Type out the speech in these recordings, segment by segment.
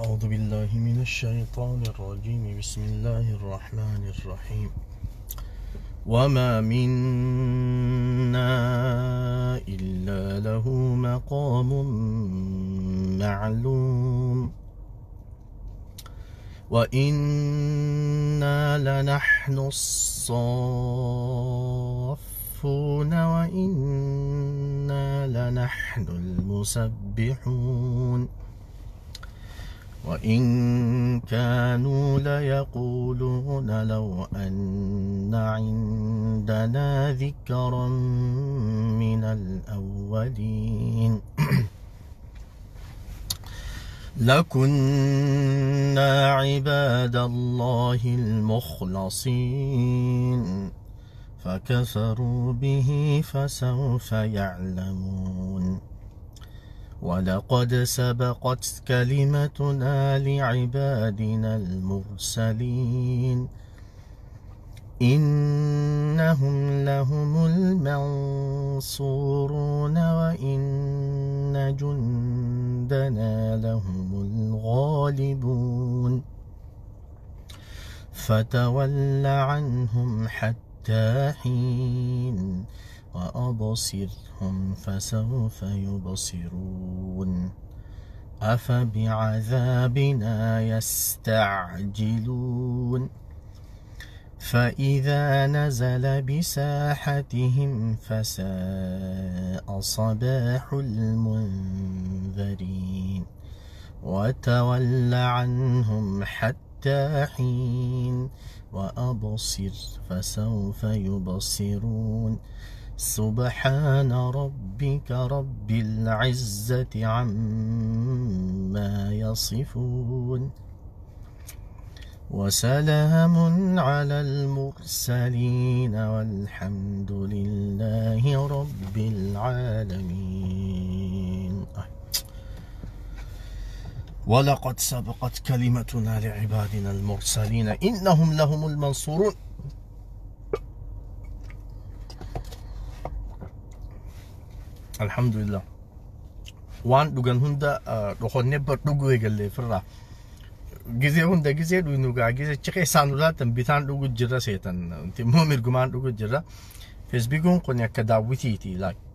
أعوذ بالله من الشيطان الرجيم. بسم الله الرحمن الرحيم. وما منا إلا له مقام معلوم وإنا لنحن الصافون وإنا لنحن المسبحون وإن كانوا ليقولون لو أن عندنا ذكرا من الأولين لكنا عباد الله المخلصين فكفروا به فسوف يعلمون. ولقد سبقت كلمتنا لعبادنا المرسلين إنهم لهم المنصورون وإن جندنا لهم الغالبون. فتول عنهم حتى حين وأبصرهم فسوف يبصرون. أفبعذابنا يستعجلون. فإذا نزل بساحتهم فساء صباح المنذرين. وتول عنهم حتى حين وأبصر فسوف يبصرون. سبحان ربك رب العزة عما يصفون وسلام على المرسلين والحمد لله رب العالمين. ولقد سبقت كلمتنا لعبادنا المرسلين إنهم لهم المنصورون. Alhamdulillah. Waan dhugan hunda dhokonnee bar dhuguu eegalle firraa. Gizee hunda gizee dhugnu gaa gizee achi keessaan ulaatan bitaan dhugu jirra seetan. Immoo mirgumaan dhugu jirra. Feesbuukiin kun akka daawwitiiti.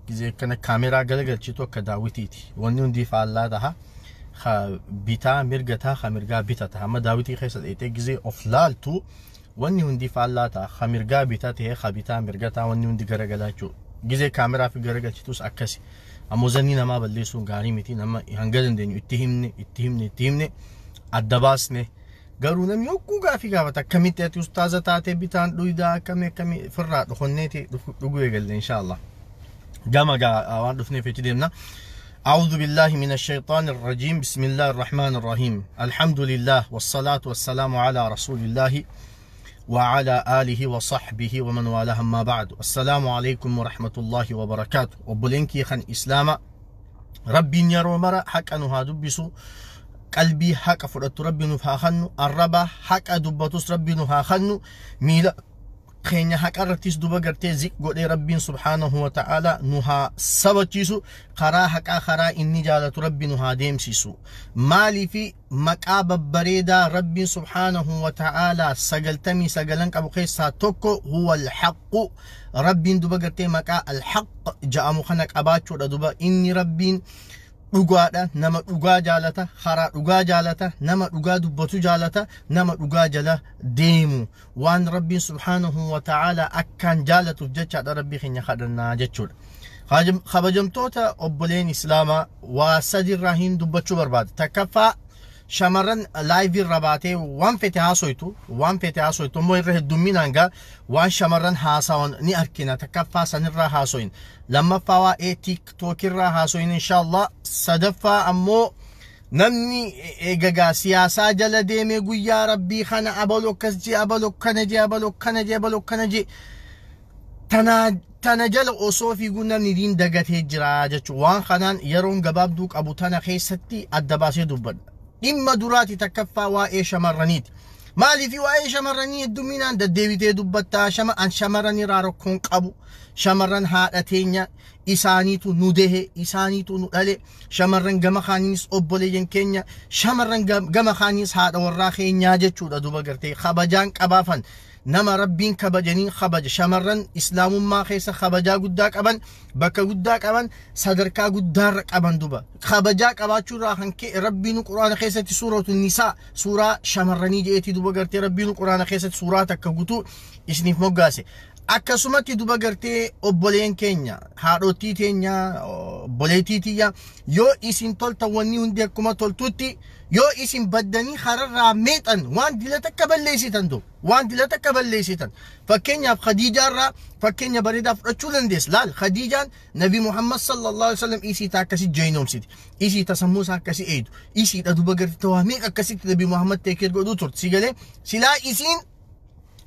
Gizee kana kaameraa galagalchitu akka daawwitiiti. Wanni hundi faallaa taha. Bitaa mirga taha, ha mirgaa bita taha. Amma daawwitii keessa dheetee gizee of laaltu wanni hundi faallaa taha. Ha mirgaa bita ta'e, ha bitaa mirga taha, wanni hundi garagalaa jechuudha. Gizee kaameraa fi garagalchitus akkasi. Ammoo zannii namaa balleessuun gaarii miti. Nama hanga dandeenyu itti himne, itti himne, itti himne adda baasne. Garuu namni hogguu gaafii gaafata. Akkamitti ati ustaaza taatee bitaan dhuydaa akkamii akkamii firraa dhokonneeti dhuguu eegalle inshaallah. Gama gaa waan dhufneef itti deemna. أعوذ بالله من الشيطان الرجيم. بسم الله الرحمن الرحيم. الحمد لله والصلاة والسلام على رسول الله وعلى آله وصحبه ومن والاه ما بعد. السلام عليكم ورحمة الله وبركاته. وبلينكي خن إسلاما ربي يرو مرا حق أنها دبسو قلبي حق فرأت ربي نفها خنو الربا حق دبتوس ربي نفها خنو ميلا خينيا حق الرتيس دوبا قرتي زيك قولي ربي سبحانه وتعالى نها سبتيسو خرا حق خرا إني جالة ربي نها ديمسيسو مالي في مقاب بريدا ربي سبحانه وتعالى سقلتمي سقلنك أبو خيسا توكو هو الحق. ربي دوبا قرتي مقا الحق جاء مخنك أباتشو دوبا إني ربي dhugaadha. Nama dhugaa jaalata, karaa dhugaa jaalata, nama dhugaa dubbatu jaalata, nama dhugaa jala deemu waan rabbiin subhaanahu wa ta'ala akkaan jaalatuuf jechaadha rabbii keenya kadhannaa jechuudha. Kabajamtoota obboleen islaamaa waa sadirraa hin dubbachuu barbaada. Takkaffaa shamarran laayivii irra baatee waan fete haasoytu, waan fete haasoytu immoo irra heddumminaan gaa waan shamarran haasawan ni arkina. Takkaffaa sanirraa haasoyin, lammaffaa waa'ee tiiktookirraa haasoyin inshaallah. Sadaffaa ammoo namni eegagaa siyaasaa jala deemee guyyaa rabbii kana abaloo akkas jee abaloo kana jee abaloo kana jee abaloo kana jee tana jala osoo fiiguu namni diin dagatee jira jechuudha. Waan kanaan yeroon gabaabduu qabu tana keessatti adda baasee dubbadha. Dhimma duraati takkaffaa waa'ee shamarraniiti. Maaliif waa'ee shamarranii hedduminaan deddeebitee dubbattaa? An shamarranii irraa rakkoon qabu. Shamarran haadha teenya, isaaniitu nu dehe, isaaniitu nu dhale. Shamarran gama kaaniinis obboleeyyan keenya, shamarran gama kaaniinis haadha warraa keenyaa jechuudha. Duba gartee kabajaan qabaafan, nama Rabbiin kabajanii kabaja. Shamarran Islaamummaa keessa kabajaa guddaa qaban, bakka guddaa qaban, sadarkaa guddaarra qaban. Duba kabajaa qabaachuurraa kan ka'e Rabbiin Quraana keessatti Suuratu Nisaa, suuraa shamarranii je'eeti. Duba gartee Rabbiin Quraana keessatti suuraa takka guutuu isiniif moggaase. Akkasumatti duba gartee obboleen keenya, haadhotii teenya, obboleettii tiyya, yoo isin toltan wanni hundi akkuma toltutti, yoo isin baddanii hararraa meexan waan dila takka balleessitan, du waan dila takka balleessitan. Fakkeenyaaf Khadiijaarraa fakkeenya bareedaa fudhachuu dandeessa. Laal, Khadiijaan Nabi Muhammad sallallahu alaihi wasallam isii ta akkasi jeynoomsiti, isii ta sammuu isaa akkasi eeydu, isiidha. Duba gartee tawaa meeqa akkasitti Nabi Muhammad teekee godhuu turte. Si galee? Silaa isiin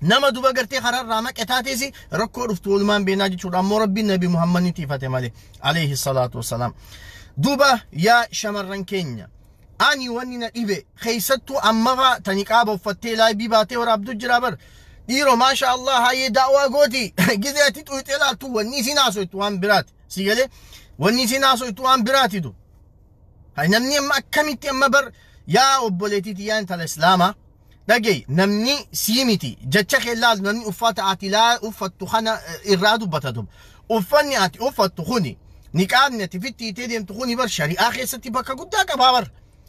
nama duba gartee kararraa maqe taateesi rakkoo dhuftu walumaan beenaa jechuudha. Ammoo Rabbiin Nabi Muhammad ni tiifate malee, alayhi salaatu wassalaam. Duba yaa shamarran keenya, ani wanni na dhibe keessattuu ammafa tani qaaba uffattee live baatee waraabdu jira bar. Dhiiroo, maasha Allah, hayyee daawaa gooti. Gizee ati xuyxee laaltu wanni isin haasoytu waan biraati. Si galee? Wanni isin haasoytu waan biraati. Du namni amma akkamitti amma bar? Yaa obboleettiiti, yaa intala Islaamaa, dhagee, namni sii miti jecha kee laalu, namni uffata ati laa uffattu kana irraa dubbata. Duba uffanni ati uffattu kuni, niqaabni ati fittiitee deemtu kuni bar shari'aa keessatti bakka guddaa qabaa bar,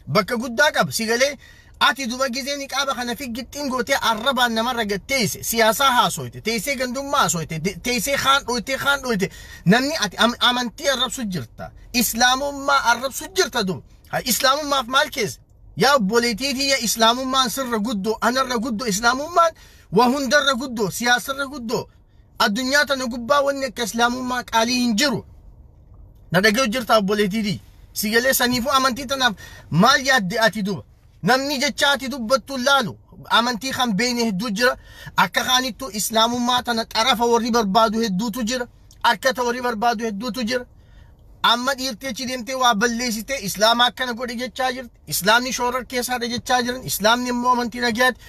bakka guddaa qaba. Si galee? Ati duba gizee niqaaba kana fi gixxiin gootee arrabaan namarra gatteesse, siyaasaa haasoyte, teessee gandummaa haasoyte, teessee kaan dhoyte, kaan dhoyte, namni ati amantii arrabsu jirta, Islaamummaa arrabsu jirta. Duba Islaamummaaf maal keessa? Yaa obboleettii tiyya, Islaamummaan sirra guddoo, anarra guddoo. Islaamummaan waa hundarra guddoo, siyaasarra guddoo. Addunyaa tana gubbaa wanni akka Islaamummaa qaalii hin jiru. Na dhaga'u jirta, obboleettii tiyya? Si galee? Saniifuu amantii tanaaf maal yaadde ati? Duba namni jecha ati dubbattu laalu amantii kan beene hedduu jira. Akka kaanittu Islaamummaa tana xarafa warri barbaadu hedduutu jira, akkata warri barbaadu hedduutu jira. Amma dhiirtii achi deemtee waa balleessitee Islaama akkana godhe jechaa jirti, Islaamni shoorar keessaadha jechaa jiran, Islaamni immoo amantii nagayaati.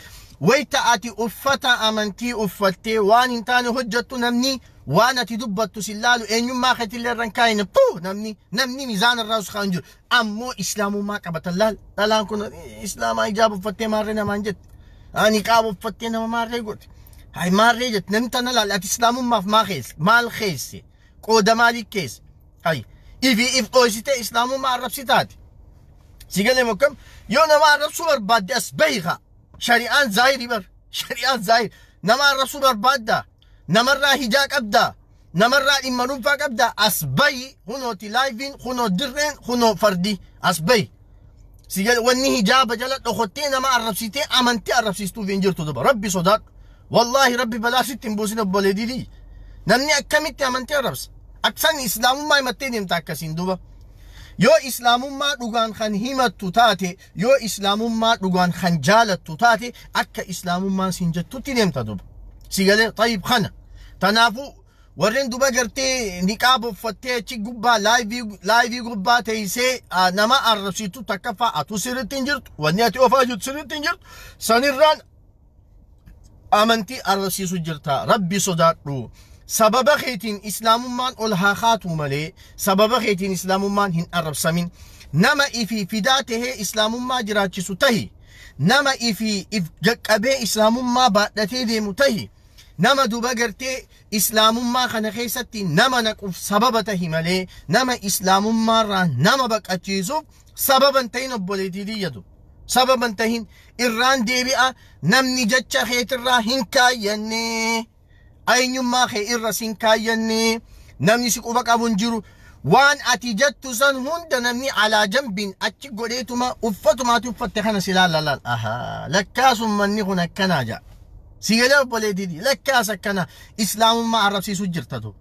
Wayta ati uffata amantii uffattee waan hin taane hojjettu, namni waan ati dubbattu si laalu, eenyummaa keetillee irra hin kaayine. Puu, namni mizaana irraa us kaan jiru. Ammoo Islaamummaa qabatan laal, dhalaan kun Islaamaa ijaaba uffattee maarree namaan jette, ani qaaba uffattee nama maarree godhe, hay maarree jette. Namni tana laal, ati Islaamummaaf maa keesse? Maal keesse? Qooda maalii keesse? Hay, ifi if dhoysitee Islaamummaa arrabsitaati. Si galee mokkam? Yoo nama arrabsuu barbaadde as bahi kaa. Shari'aan zaahirii bar, shari'aan zaahiri. Nama arrabsuu barbaaddaa, namarraa hijaa qabdaa, namarraa dhimma dhuunfaa qabdaa, as bahi. Kunooti liveiin, kunoo dirreen, kunoo fardi, as bahi. Si galee? Wanni hijaaba jala dhokottee nama arrabsitee amantii arrabsiistuuf hin jirtu. Duba Rabbi sodaadhu. Wallaahi Rabbi balaa sitti hin buusin, obboleettii. Namni akkamitti amantii arrabsa? Aksan Islaamummaa himattee deemta akkasiin? Duba yoo Islaamummaa dhugaan kan himattu taate, yoo Islaamummaa dhugaan kan jaalattu taate, akka Islaamummaan siin jettutti deemta. Duba si galee? Tayyib, kana tanaafuu warreen duba gartee niqaaba uffattee achi gubbaa live gubbaa teessee nama arrabsitu, takkaffaa atu sirriitti hin jirtu, wanni ati ofaa jirtu sirriitti hin jirtu, sanirraan amantii arrabsiisu jirta. Rabbi sodaadhu. Sababa keetiin Islaamummaan ol haa kaatu malee sababa keetiin Islaamummaan hin arrabsamin. Nama ifi fidaa tahee Islaamummaa jiraachisu tahi, nama ifi if gaqqabee Islaamummaa baadhatee deemu tahi, nama duba gartee Islaamummaa kana keessatti nama naquuf sababa tahi malee nama Islaamummaarraa nama baqachiisuuf sababa hin ta'in. Obboleettii tiyyatu, sababa hin tahin. Irraan deebi'a, namni jecha keetirraa hin kaayyanne, eenyummaa kee irra sin kaayyanne, namni si quba qabu hin jiru. Waan ati jettu san hunda namni alaa jambiin achi godheetuma uffatumaati uffatte kana si laala laal, ahaa, lakkaasum manni kun akkanaa ja'a. Si galee, obboleettii? Lakkaas akkana Islaamummaa arrabsiisuu jirtatu.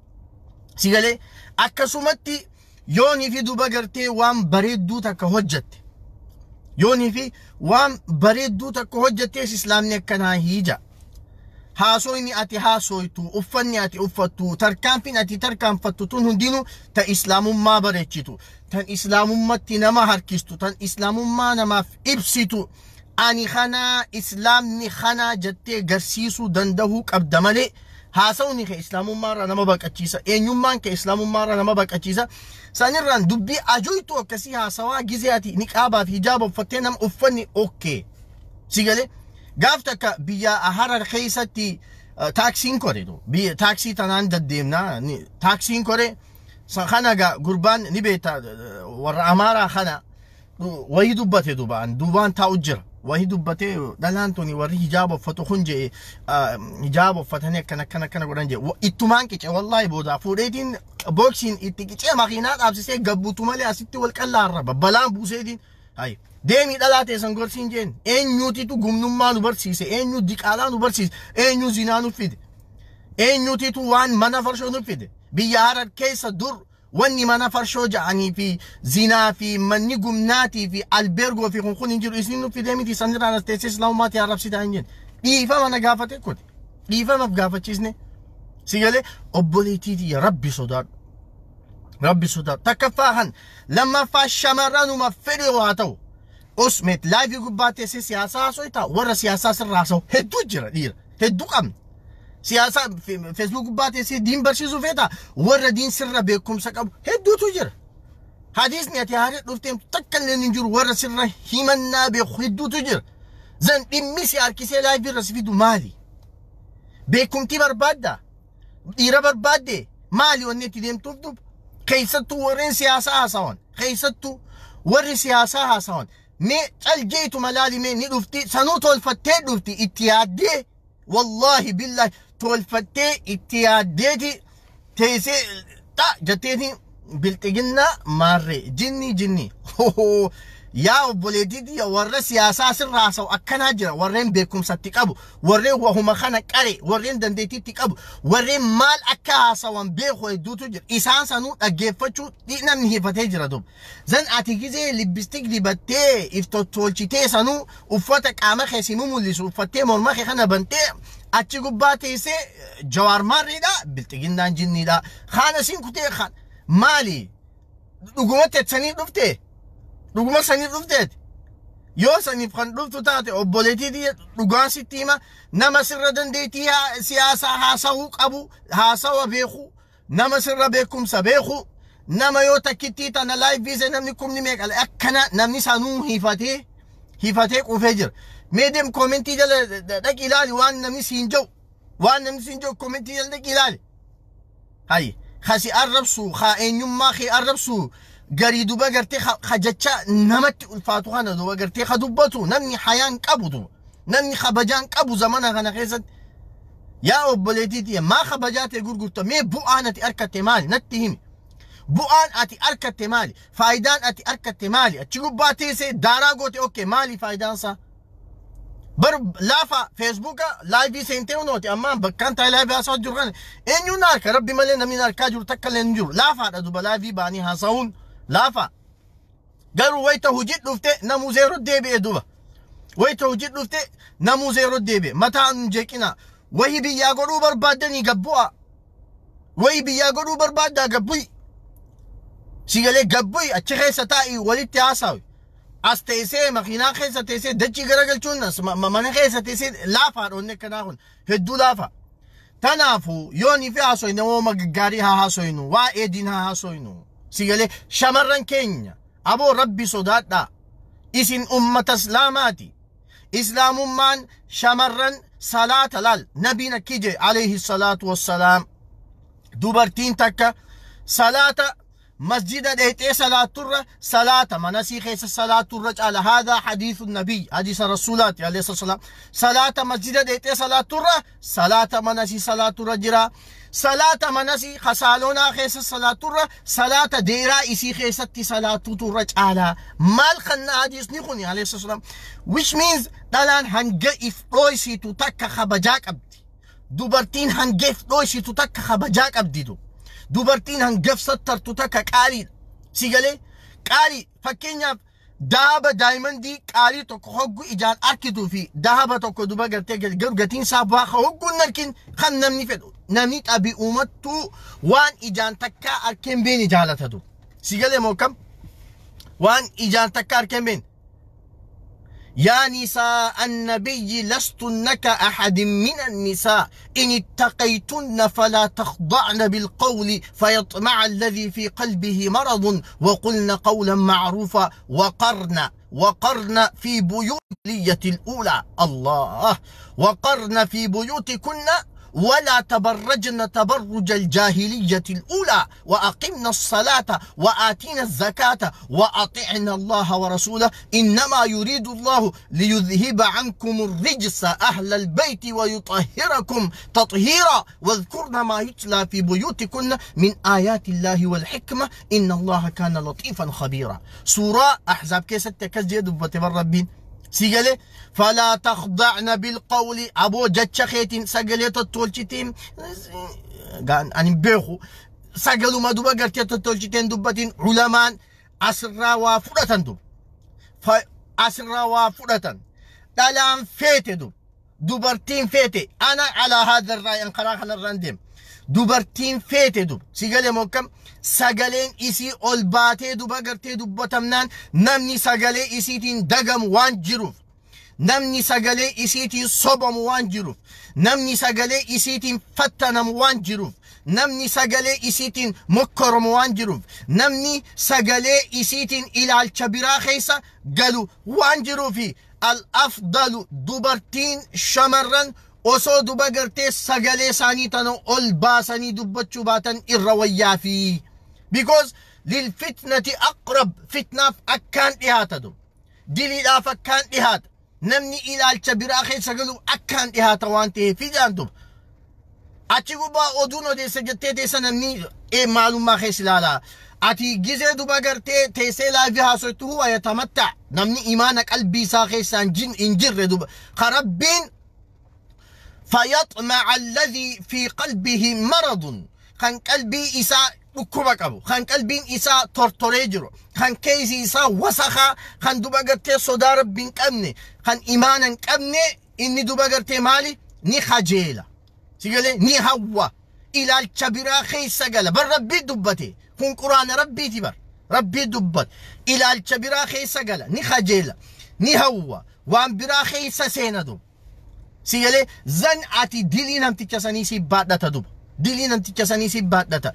Si galee? Akkasumatti yoonii fi duba gartee waan bareedduu takka hojjatte, yoonii fi waan bareedduu takka hojjattees Islaamni akkanaa hiija. Haasoyni ati haasoytu, uffanni ati uffattu, tarkaanfiin ati tarkaanfattu tun hundinuu ta Islaamummaa bareechitu, tan Islaamummatti nama harkistu, tan Islaamummaa namaaf ibsitu, ani kanaa, Islaamni kanaa jettee garsiisuu dandahuu qabda malee Haasawni kee islaamummaarraa nama baqachiisa. Eenyummaan kee islaamummaarraa nama baqachiisa. Sanirraan dubbii ajoytu akkasii haasawaa gizee ati niqaabaa fi hijaaba uffattee nama uffanni okkee. Si galee gaaf takka biyya Harar keessatti taaksiin kore, biyya taaksii tanaan deddeemnaa, taaksiin kore kana gaa gurbaan ni beekta, warra Amaaraa kana wayii dubbate, dubaan duubaan taa'u jira. Wayii dubbatee, dhalaan tuni warri hijaaba uffatu kun jee, hijaaba uffatanii akkana akkana akkana godhan jee, ittumaan qice. Wallaahi booda fuudheetiin booksiin itti qicee makiinaa dhaabsisee gabbuutu malee asitti wal qallaarra balaan buuseetiin. Hayi, deemii dhalaa teessan gorsiin jeen. Eenyuutitu gumnummaa nu barsiise? Eenyu diqaalaa nu barsiise? Eenyu zinaa nu fide? Eenyuutitu waan mana farshoo nu fide? Biyya Harar keessa dur wanni mana farshoo ja'anii fi zinaa fi manni gumnaatii fi albeergoo fi kun kun hin jiru. Isin nu fidee miti? Sanirraan as teessee islaamummaatti arrabsitaa hin jenne. Dhiifama na gaafate kote, dhiifamaaf gaafachiisne. Si galee, obboleettii tiyya, Rabbi sodaadhu, Rabbi sodaadhu. Takkaffaa kan lammaffaa, shamarranuma fedhe haa ta'u, usmeet live gubbaa teessee siyaasaa haasoo warra siyaasaa sirraa haasa'u hedduu jira. Dhiira hedduu qabna. Siyaasa Facebook gubbaa teessee diin barsiisuu feeta, warra diin sirra beekumsa qabu hedduutu jira. Hadiisni ati haadha dhufteen takka illee hin jiru, warra sirra himannaa beeku hedduutu jira. Zan dhimmi si harkisee live irra si fidu maali? Beekumtii barbaadda? Dhiira barbaadde? Maali wanni itti deemtuuf duba? Keessattuu warreen siyaasaa haasawan, keessattuu warri siyaasaa haasawan, mee caljeetu malaali, mee ni dhufti, sanuu tolfattee dhufti, itti yaaddee, wallaahi billahi tolfattee itti yaaddeeti teessee xa jetteeti bilxiginnaa maarree jinni jinni. Yaa obboleettii, warra siyaasaa sirraa haasa'u akkanaa jira. Warreen beekumsatti qabu, warreen wahuma kana qare, warreen dandeettiitti qabu, warreen maal akka haasawan beeku hedduutu jira. Isaan sanuu dhaggeeffachuu namni hifatee jira duuba. Zan ati gizee lipstick dibattee if tottolchitee, sanuu uffata qaama kee si mul'isu uffattee, morma kee kana bantee achi gubbaa teessee Jawaar maarriidha, bilxiginnaan jinniidha, kaana siin kutee kaan maali? Dhugumatti sanii dhuftee, dhuguma saniif dhufteeti? Yoo saniif kan dhuftu taate, obboleettii, dhugaan sitti hima, nama sirra dandeettii siyaasaa haasawuu qabu, haasawa beeku, nama sirra beekumsa beeku, nama yoo takkittii tana live se namni kumni meeqa akkana namni sanuu hifatee hifatee quufee jira. Mee deem comment jala dhaqi ilaali, waan namni siin jedhu, waan namni siin jedhu comment jala dhaqi ilaali. Hayi, kasi arrabsu, haa eenyummaa kee arrabsu garii duba gartee ka jecha namatti ulfaatu kana duba gartee ka dubbatu, namni hayaan qabu duba, namni kabajaan qabu zamana kana keessatti. Yaa obboleettii, maa kabajaa ta'e gurgurta? Mee bu'aan ati argatte maali? Natti himi. Bu'aan ati argatte maali? Faayidaan ati argatte maali? Achi gubbaa teessee daaraa goote, okkee, maali faayidaan isaa? Bar laafa Facebooka live seentee unooti ammaan bakkaan taa'ee live haasawaa jiru kana eenyuun harka Rabbi malee namni harkaa jiru takka illee hin jiru. Laafaadha duba, live baanii haasa'uun laafa. Garuu wayita hojii dhufte namuu zeeroo deebi'e duba. Wayita hojii dhufte namuu zeeroo deebi'e. Mataan hin jeeqina. Wayi biyyaa godhuu barbaaddanii gabbu'a. Wayi biyyaa godhuu barbaaddaa gabbu'i. Sigalee gabbu'i, achi keessa taa'ii walitti haasawi. As teessee, makiinaa keessa teessee dachii garagalchuun, mana keessa teessee laafaadha. Wanni akkanaa kun hedduu laafa. Tanaafuu yoo ni fi haasoyne, wooma gaggaarii haa haasoynu, waa'ee diin haa haasoynu. Sigalee, shamarran keenya, aboo Rabbi sodaadhaa. Isin ummata islaamaati. Islaamummaan shamarran salaata laal, nabiin akki jee alayhi salaatu wassalaam: dubartiin takka salaata masjida dheexee salaaturra salaata manasii keessa salaaturra caala. Haadaa hadiisu nabiy, hadiisa rasuulaati alayhi salaam. Salaata masjida dheexee salaaturra salaata manasii salaaturra jira. Salaata manasii kasaalonaa keessa salaaturra salaata deeraa isii keessatti salaatuturra caala. Maal kanna hadiisni kun alayhi salaam? Which means dhalaan hanga if dhooysitu takka kabajaa qabdi. Dubartiin hanga if dhooysitu takka kabajaa qabditu. Dubartiin hangaf sattartu takka qaaliidha. Si galee, qaalii. Fakkeenyaaf dahaba diamond qaalii tokko hoggu ijaan arkituu fi dahaba tokko duba gartee garuu gatiin isaa bu'aa hogguu hin arkin kan namni fedhu, namni xabi'umattuu waan ijaan takkaa arkeen beeni jaalatatu. Si galee moo kam? Waan ijaan takka arkeen beeni. يا نساء النبي لستن كأحد من النساء إن اتقيتن فلا تخضعن بالقول فيطمع الذي في قلبه مرض وقلن قولا معروفا وقرن في بيوت الأولى. الله، وقرن في بيوتكن ولا تبرجن تبرج الجاهلية الأولى وأقمنا الصلاة وآتينا الزكاة وأطعنا الله ورسوله إنما يريد الله ليذهب عنكم الرجس أهل البيت ويطهركم تطهيرا واذكرن ما يتلى في بيوتكن من آيات الله والحكمة إن الله كان لطيفا خبيرا. سورة أحزاب كيست كزيد ربين سيقالي فلا تخضعن بالقول أبو جتشخيتين سقالي تطولشتين أنا بيخو سقالو ما دوبا قرتي تطولشتين دوبتين علماء أسرا وفرة دوب أسرا وفرة تلام فيتي دوب دوبرتين فيتي. أنا على هذا الرأي انقراخنا الرندم دوبرتين فيتي دوب سيقالي موكم sagaleen isii ol baatee duba gartee dubbatamnaan namni sagalee isiitiin dagamu waan jiruuf, namni sagalee isiitiin sobamu waan jiruuf, namni sagalee isiitiin fattanamu waan jiruuf, namni sagalee isiitiin mokkoromu waan jiruuf, namni sagalee isiitiin ilaalcha biraa keessa galu waan jiruufi al-afdalu dubartiin shamarran osoo duba gartee sagalee isaanii tana ol baasanii dubbachuu baatan irra wayyaafi. Because للفتنة أقرب فتنة أكان إهاتدو دليل أفكان إهات نمني إلى الشبير أخي سقلو أكان إهات وانته في جاندب أتشيغو با أدونو دي سجتة دي سنمني إيه معلوم ما خيس لالا أتي جزء دوبا قرتي تيسي لا فيها سويته هو يتمتع نمني إيمانك قلبي ساخي سانجين إنجر دوبا خربين فيطمع الذي في قلبه مرض خان قلبي إساء dhukkuba qabu kan qalbiin isaa tortoree jiru kan keessi isaa wasakhaa kan duba gartee sodaa rabbii hin qabne kan imaana hin qabne inni duba gartee maali ni kajeela sigalee ni hawwa ilaalcha biraa keessa gala bar rabbii dubbate kun quraana rabbiiti bar rabbii dubbate ilaalcha biraa keessa gala ni kajeela ni hawwa waan biraa keessa seena duba sigalee zan ati dilii namticha sanii si baadhata duba dilii namticha sanii si baadhata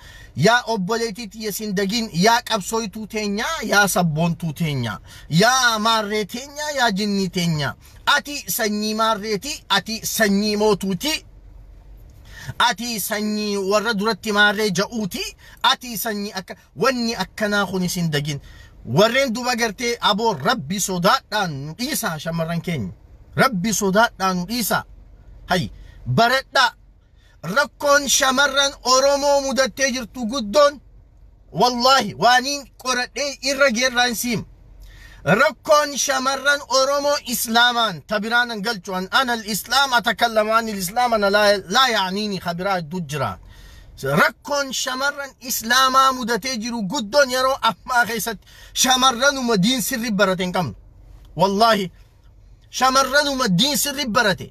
yaa obboleetii tiyya sin dagin yaa qabsooytuu teenya yaa sabboontuu teenya yaa maarree teenya yaa jinnii teenya ati sanyii maarreeti ati sanyii mootuuti ati sanyii warra duratti maarree ja'uuti ati sanyii akka wanni akkanaa kun sin dagin warreen duba gartee aboo rabbi sodaadhaan nu dhiisaa shamarran keenya rabbi sodaadhaan nu dhiisaa hay baradhaa rakkoon shamarran Oromoo mudattee jirtu guddoon wallaahi waaniin qoradhee irra geerraan siim rakkoon shamarran Oromoo islaamaan tabiraanan galchu an ana al-islaam atakallamu an al-islaam ana laa yacniini kabiraa hedduu jira rakkoon shamarran islaamaa mudatee jiru guddoon yeroo ammaa keessatti shamarranuma diin sirri barate hin qabnu wallaahi shamarranuma diin sirri barate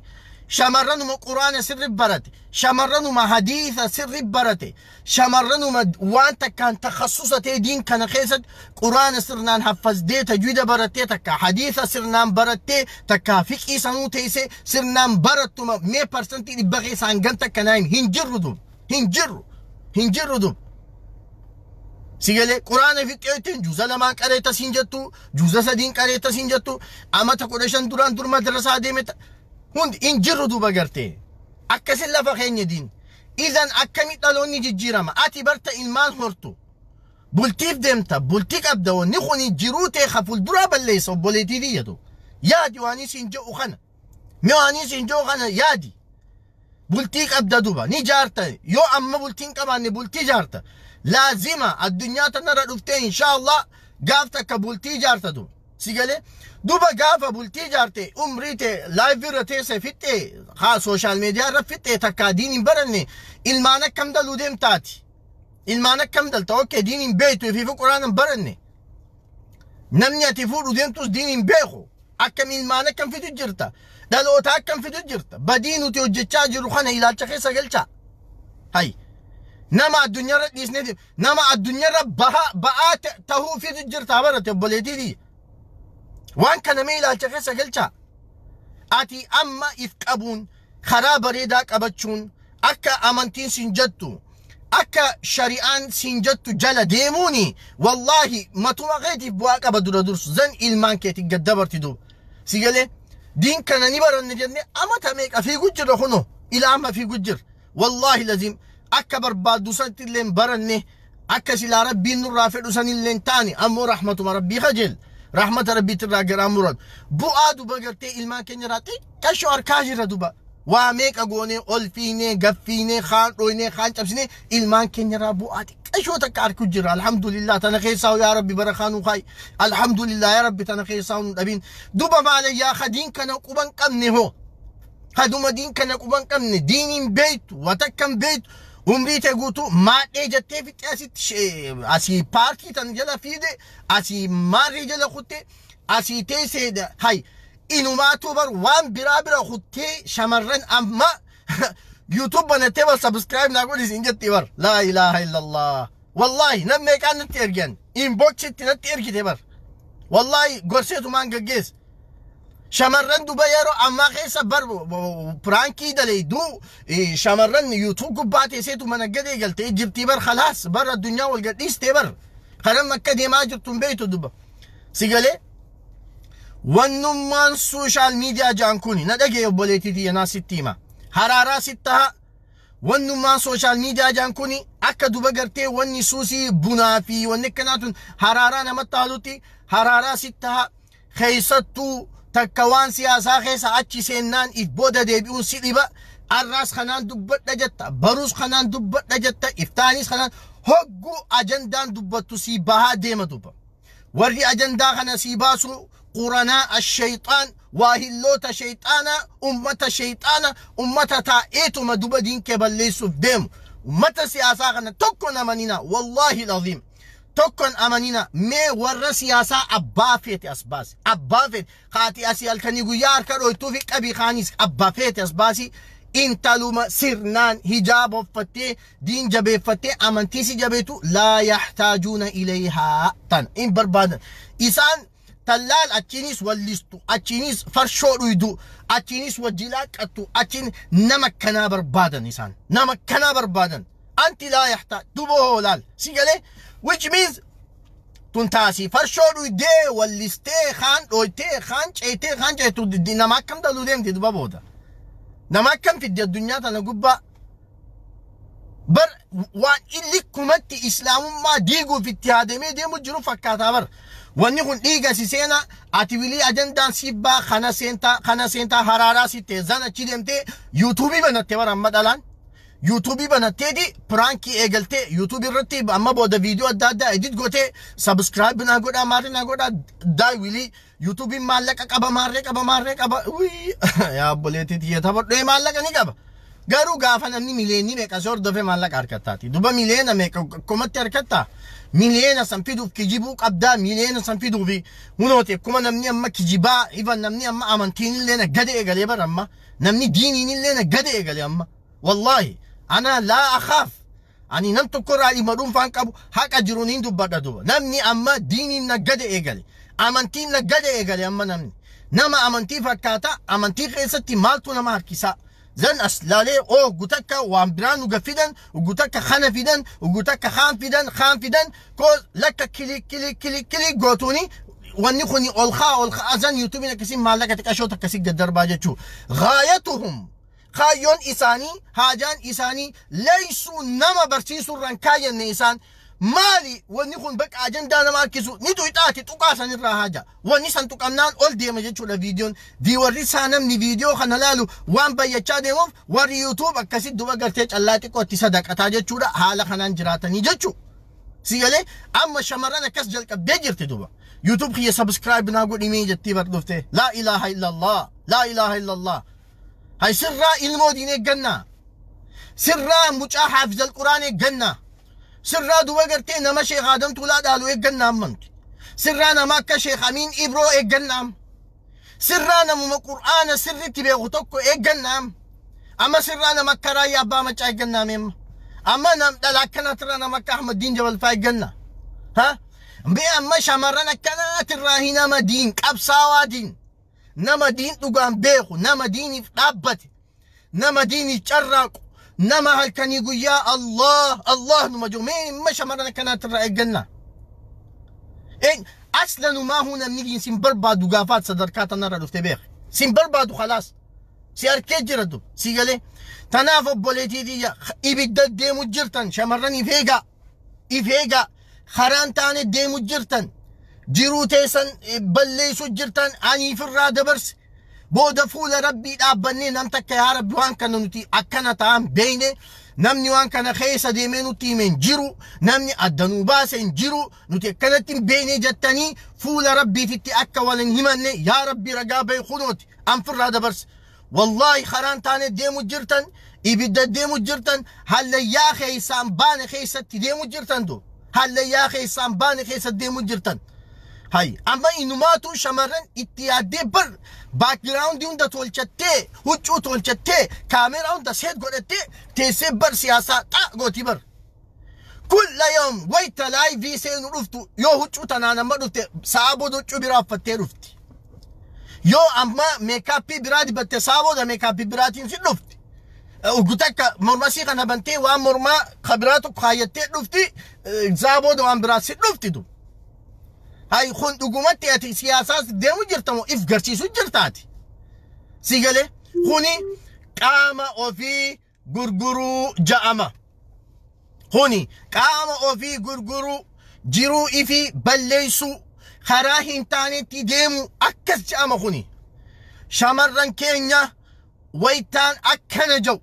shamarranuma quraana sirri barate shamarranuma hadiisa sirri barate shamarranuma waan takkaan takhassusa ta'e diin kana keessatti quraana sirnaan haffazdee tajwiida barattee takka hadiisa sirnaan barattee takka fiqii sanuu teessee sirnaan barattuma mee 100% keessaa hangan takka naayim hin jirru dub hin jirru hin jirru dub sigalee quraana fixeetiin juuza 2 qareeta siin jettu juuza 3 qareeta siin jettu amata 15 duraan dur madrasaa deeme hundi in jirru duuba gartee akkasin lafa keenya diin idan akkami dhaloonni jijjiirama ati barta ilmaan hortu bultiif deemta bultii qabda wanni kun jiruu ta'e ka fuulduraa balleessa obboleettii diyyatu yaadi waan isin jedhu kana mee waan isin jedhu kana yaadi bultii qabda duuba ni jaarta yoo amma bultiin qabaanne bultii jaarta laazima addunyaa tanarra dhuftee inshaallah gaaf takka bultii jaarta duuba sigalee duba gaafa bultii jaarte umrii ta'e laayivii irra teesse fixxee haa sooshaal miidiyaa irra fixxee takkaa diin hin baranne ilmaan akkam daluu deemtaati ilmaan akkam dalta okkee diin hin beektu ifiifu quraana hin baranne namni ati fuudhu deemtus diin hin beeku akkam ilmaan akkam fidu jirta dhaloota akkam fidu jirta badii nuti hojjechaa jiru kana ilaalcha keessa galcha hay nama addunyaarra dhiisnee nama addunyaarra ba'aa tahuu fidu jirta barate obboleettii. Waan kana mee ilaalcha keessa galchaa. Ati amma if qabuun, karaa bareedaa qabachuun, akka amantiin siin jettu, akka shari'aan siin jettu jala deemuuni, wallaahi matuma keetiif bu'aa qaba dura dursu, zan ilmaan keetiif gad dabarti duuba. Si galee, diin kana ni baranne jennee amata meeqa fiigu jirra, kunoo ilaa amma fiigu jirra. Wallaahi laziim, akka barbaaddu sanatti illee hin baranne, akka silaa Rabbiin nurraa fedhu sanillee hin taane, ammoo rahmatuma Rabbii kajeel. Rahmata Rabbiitirraa garaa muran. Bu'aa duba gartee ilmaan keenya irraa xiqqashoo harkaa jirra duba. Waa meeqa goonee, ol fiinee, gaffiinee, kaan dhoynee, kaan cabsinee, ilmaan keenya irraa bu'aa xiqqashoo takka harku jira. Alhamdulillah, tana keessaa yaa Rabbi barakaa nuu kaayi. Alhamdulillah, yaa Rabbi, tana keessaa nu dhabin. Duba maalayyaa kadiin kana quban qabne hoo. Kaduma diin kana quban qabne, diiniin beektu, watakkan beektu, umrii ta'e guutuu maadhee jettee fixee, asitti asii paarkii tan jala fiide, asii maarree jala kutte, asii teessee, hay inumaatu bar waan biraa bira kuttee, shamarran amma YouTube banattee bar "Subscribe naa godhi" siin jetti bar. Laa ilaaha illallah. Wallaahi nam meeqaan natti ergan, inboxitti natti ergite bar. Wallaahi gorseetumaan gaggeessa. Shamarran duba yeroo ammaa keessa bar prankii daleeyduu, shamarran YouTube gubbaa teesseetu mana gadee galtee jirtii bar. Khalaas bar, addunyaa wal gadhiistee bar. Kanan akka deemaa jirtu hin beektu duba. Si galee, wannummaan social media jaan kuni, na dhagee obboleettii tiyya, naa sitti hima. Haraaraa sitti taha. Wannummaan social media jaan kuni akka duba gartee wanni suusii bunaa fi wanni akkanaa tun haraaraa namatti haalutti haraaraa sitti taha. Keessattuu takka waan siyaasaa keessa achi seennaan if booda deebi'uun si dhiba. Arraas kanaan dubbadha jetta, baruus kanaan dubbadha jetta, iftaanis kanaan, hogguu ajandaan dubbattu si bahaa deema duba. Warri ajandaa kana si baasu quranaa ashayxaan, waahilloota shayxaana, ummata shayxaana, ummata taa'eetuma duba diin kee balleessuuf deemu. Ummata siyaasaa kana tokkon amanina, wallaahi laziim. Tokkon amanina. Mee warra siyaasaa abbaa feete as baasi. Abbaa feete haati asii halkanii guyyaa harka dhoytuu fi qabii kaanis abbaa feete as baasi. Intaluma sirnaan hijaaba uffattee, diin jabeeffattee, amantii si jabeetu, laa yahtaajuuna ilayhaa, tan in barbaadan. Isaan tallaal achiinis wallistu, achiinis farshoo dhuydu, achiinis wajji laaqqattu, achiin nama kanaa barbaadan isaan. Nama kanaa barbaadan. Anti laa yahtaa duba hoolaal. Si galee, which means tun taasii farshoo dhuydee, wallistee, kaan dhoytee, kaan ceetee, kaan ceetu, nama akkam daluu deemti duba booda? Nama akkam fiddi addunyaa tana gubbaa? Bar waan illikkumatti islaamummaa diiguuf itti yaadamee deemu jiru fakkaataa bar. Wanni kun dhiiga si seena, ati wilii ajandaan sibbaa kana seentaa, kana seentaa, haraaraa sittee, zan achi deemtee YouTubeii banattee bar. Amma dhalaan YouTubeii banatteeti prankii eegaltee, YouTubeii irratti amma booda viidiyoo adda addaa edit gootee, "Subscribe naa godhaa, maarree naa godhaa." Daay wilii, YouTubeiin maallaqa qaba, maarree qaba, maarree qaba. Yaa obboleettii tiyya, taphadhee maallaqa ni qaba. Garuu gaafa namni miliyeenii meeqa si hordofe maallaqa harkattaati. Duba miliyeena meeqa kumatti harkattaa? Miliyeena san fiduuf kijibuu qabdaa, miliyeena san fiduuf hunooti akkuma namni amma kijibaa ifa, namni amma amantiin illee gadi eegalee bara, amma namni diiniin illee gadi eegalee amma. Wallaahi ana laa akhaaf, ani nam tokko irraa dhimma dhuunfaan qabu, haqa jiruun hin dubbadha duba. Namni amma diiniin naggade eegale, amantiin naggade eegale. Amma namni nama amantii fakkaata, amantii keessatti maaltu nama harkisaa? Zan as laalee oo gutakka waan biraa nu fidan, gutakka kana fidan, gutakka kaan fidan, kaan fidan koo lakka click click click click gootuuni, wanni kuni ol kaa ol kaa, zan YouTubeiin akkasii maallaqa xiqqashoo akkasii gad darbaa jechuu. Gaayatuhum, kaayyoon isaanii, haajaan isaanii leeysuu nama barsiisuurraan kaayyanne. Isaan maali wanni kun? Bakka ajandaa nama harkisu ni tuqxaati, tuqaa sanirraa haaja. Wanni san tuqamnaan ol deema jechuudha viidiyoon. Viewerri isaa, namni viidiyoo kana laalu waan bayyachaa deemuuf, warri YouTube akkasitti duba gartee callaa xiqqootti sadaqataa jechuudha. Haala kanaan jiraatanii jechuu. Si galee, amma shamarran akkas jalqabdee jirti duba. "YouTube kiyya subscribe naa godhimee" jettii bar dhuftee. Laa ilaaha illallah, laa ilaaha illallah. Hay, sirraa ilmoo diin eeggannaa. Sirraa mucaa haafizal quraan eeggannaa. Sirraa duba gartee nama Sheekh Adam Tuulaa dhaalu eeggannaa ammanti. Sirraa nama akka Sheekh Amiin Ibroo eeggannaa. Sirraa namuma qur'aana sirriitti beeku tokko eeggannaa. Amma sirraa nama akka Raayyaa Abbaa Macaa eeggannaa meemma. Amma nam dhala akkanatirraa nama akka Ahmadiin Jabalfaa eeggannaa. Ha? Mee amma shamarran akkanaatirraa nama diin qabsaawaa diin nama diin dhugaan beeku nama diiniif dhaabbate nama diiniif carraaqu nama halkanii guyyaa Allah Allah numa jiru mee amma shamarran akkanaatirraa eeggannaa. Aslanumaa huu namni diin sin barbaadu gaafaat sadarkaa tanarra dhufte beek sin barbaadu khalaas si arkee jira dub si galee tanaaf obboleetii tiyya ibidda deemu jirtan shamarran if eegaa if eegaa karaan taane deemu jirtan jiruu teessan balleessu jirtan aniifirraa dabarse booda fuula rabbii dhaabbannee nam takka yaa rabbi waan kana nuti akkana ta'an beeyne namni waan kana keessa deemee nutti hime hin jiru namni addanuu baase hin jiru nuti akkanatti hin beeyne jettanii fuula rabbiititti akka wal hin himanne yaa rabbi ragaa bahe kunooti anfirraa dabarse wallaahi karaan taane deemu jirtan ibidda deemu jirtan hallayyaa keessaan baane keessatti deemu jirtan du hallayyaa keessaan baane keessa deemu jirtan. Hay amma inumaatu shamarran itti yaaddee bar background hunda tolchattee huccuu tolchattee kaameraa hunda seet godhattee teessee bar siyaasaa xaa gooti bar. Kulla yoom wayta live seenu dhuftu yoo huccuu tanaan amma dhufte sa'a booda huccuu biraa uffattee dhufti. Yoo amma makeup biraa dibatte sa'a booda makeup biraatiin si dhufti. Ugutakka mormasii kana bantee waan mormaa kabiraa tokko kaayyattee dhufti sa'a booda waan biraa si dhufti du. Hay kun dhugumatti ati siyaasaas deemu jirta moo if garsiisu jirtaati. Si galee kuni qaama ofii gurguruu ja'ama. Kuni qaama ofii gurguruu jiruu ifii balleessuu karaa hin taanetti deemu akkas ja'ama kuni. Shamarran keenya waytaan akkana jiru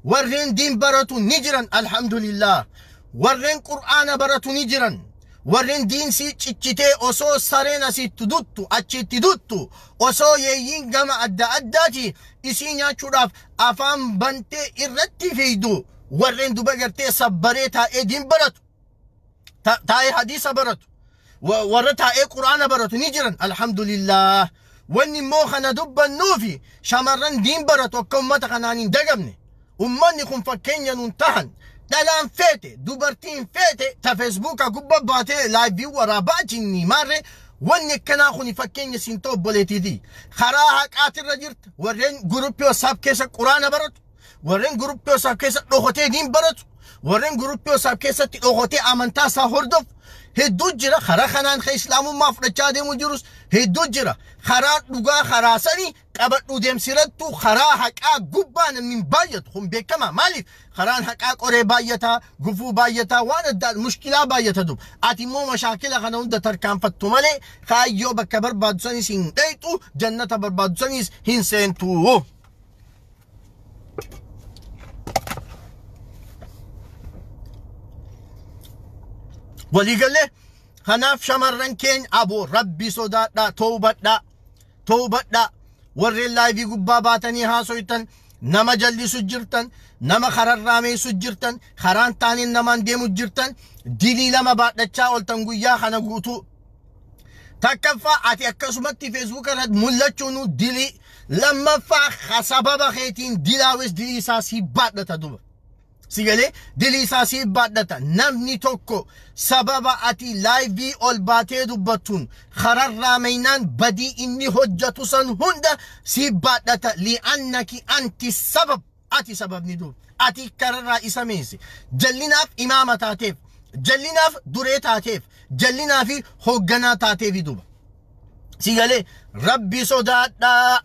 warreen diin baratu ni jiran alhamdulillah warreen qur'aana baratu ni jiran. Warreen diinsii ciccitee osoo sareen asitti duttu achitti duttu osoo yeeyyiin gama adda addaati isii nyaachuudhaaf afaan bantee irratti fiigdu warreen duba gartee sabbaree taa'ee diin baratu taa'ee hadiisa baratu warra taa'ee quraana baratu ni jiran alhamdulillah. Wanni immoo kana dubbannuufi shamarran diin baratu akka ummata kanaan hin dagamne ummanni kun fakkeenya nuun tahan dhalaan feete dubartiin feete ta feesbuuka gubba baatee live waraabaa jinni maarre wanni akkanaa kun fakkeenya siin ta'u obboleetiiti. Karaa haqaatirra jirta warreen guruppii WhatsApp keessa quraana baratu warreen guruppii WhatsApp keessa dhokotee diin baratu warreen guruppii WhatsApp keessatti dhokotee amantaa isaa hordofu hedduu jira. Karaa kanaan kan islaamummaa fudhachaa deemu jirus hedduu jira. Karaa dhugaa karaa sanii qabadhuu deemsirattu karaa haqaa gubbaa namni hin baay'atu kun beekama. Maaliif karaan haqaa qoree baay'ataa gufuu baay'ataa waan addaa mushkilaa baay'ata dub ati immoo mashaakila kana hunda tarkaanfattu malee kaayyoo bakka barbaadu sanis hin dhayxu jannata barbaadu sanis hin seentu. Waliigalee kanaaf shamarran keenya aboo rabbi sodaadhaa toobadhaa toobadhaa warreen live gubbaa baatanii haasoytan nama jallisu jirtan nama kararraameessu jirtan karaan taaneen namaan deemu jirtan dilii lama baadhachaa ooltan guyyaa kana guutuu. Takkaffaa ati akkasumatti feesbuuka irratti mul'achuun dilii lammaffaa sababa keetiin dilaawes dilii isaa si baadhata duba. Si galee dilii isaa si baadhata namni tokko sababa ati live ol baatee dubbattuun kararraameynaan badii inni hojjatu san hunda si baadhata li'annaki anti sabab ati sababni duba ati kararraa isa meesse jallinaaf imaama taateef jallinaaf duree taateef jallinaa fi hoogganaa taateef duba. Si galee rabbi sodaadhaa